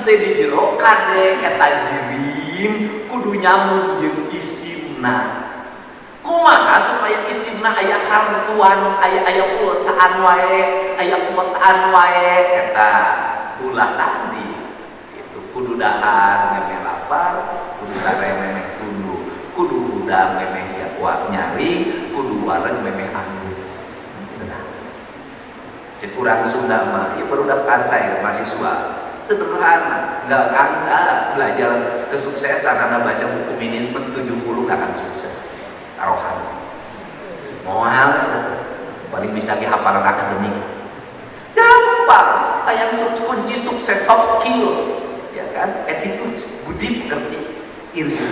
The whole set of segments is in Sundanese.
teh di jero kade eta jirim kudu nyambung jeung isimna. Kumaha supaya isimna aya kartuan, aya pulsaan wae, aya kuotaan wae eta ulah tadi gitu. Kudu dahar memeh lapar, kudu sare memeh tunduh, kudu hudang memeh nyaring, kudu wareng memeh anggeus. Cek urang Sunda mah, ya barudak saya mahasiswa sederhana, nggak anda belajar kesuksesan, anda baca buku manajemen 70 nggak akan sukses. Taruhan sih, moal sih, paling bisa ke hafalan akademik. Gampang, yang kunci sukses soft skill, ya kan, attitude, budi pekerti,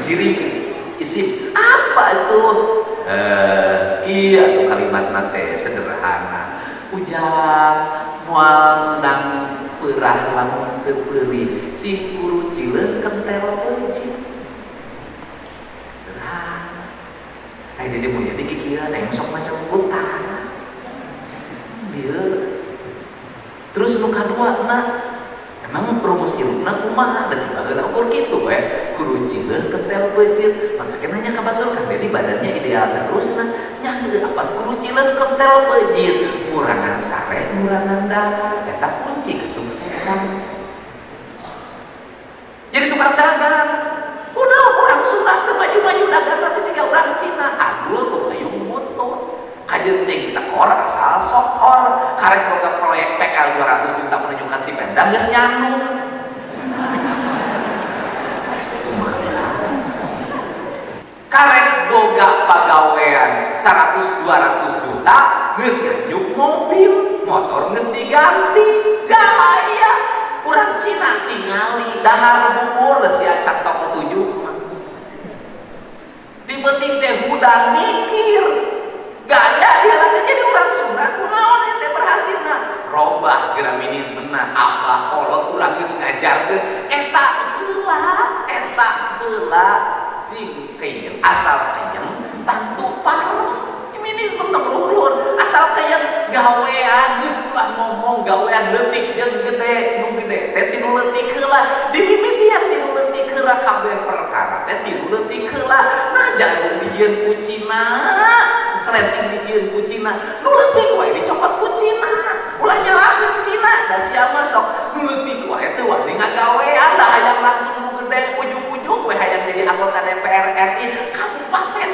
jirim, isim, apa itu? Kia tuh kalimat nate sederhana. Ujang moal meunang peurah lamun teu peurih, sing guru cileun kentel peuncit. Sederhana. Ai Deddy Mulyadi kikieuan aya sok maca buku tanah. Ieu. Terus nu kadua na emang rumus hirupna kumaha da tiba heula ukur kitu we guru cileun kentel peuncit. Maka nanya ka batur Kang Deddy badannya ideal terus nah nya heuh apan guru cileun kentel peuncit, ngurangan sare ngurangan dahar eta kunci kesuksesan. Jadi tukang dagang kunaon urang Sunda teu maju-maju dagang nanti sehingga urang Cina agul kumayung motor kajeun ting tekor asal sokor karek boga proyek PL 200 juta menunjukkan ti Pemda geus nyandung. Karek boga pagawean 100-200 juta geus nganyuk mobil, motor geus diganti, gaya. Urang Cina tingali dahar bubur sia cantok ketujuh mah. Ti penting teh hudang mikir. Gaya dia nanti jadi urang Sunda kunaon ya saya berhasilna. Robah geura manajemenna abah kolot urang geus ngajarkeun eta heula sing keun asal keun tantu parem. Manajemen tong luhur asal keun gawean geus ulah ngomong gawean leutik jeung gede nu gede teh tinu leutik heula dimimitian tinu leutik heula kabeh perkara teh tinu leutik heula. Nah jagung dijieun ku Cina, sreting dijieun ku Cina, nu leutik wae dicokot ku Cina, ulah nyalahkeun Cina da sia mah sok nu leutik wae teu wani ngagawean da hayang langsung nu gede ujug-ujug we hayang jadi anggota DPR RI kabupaten.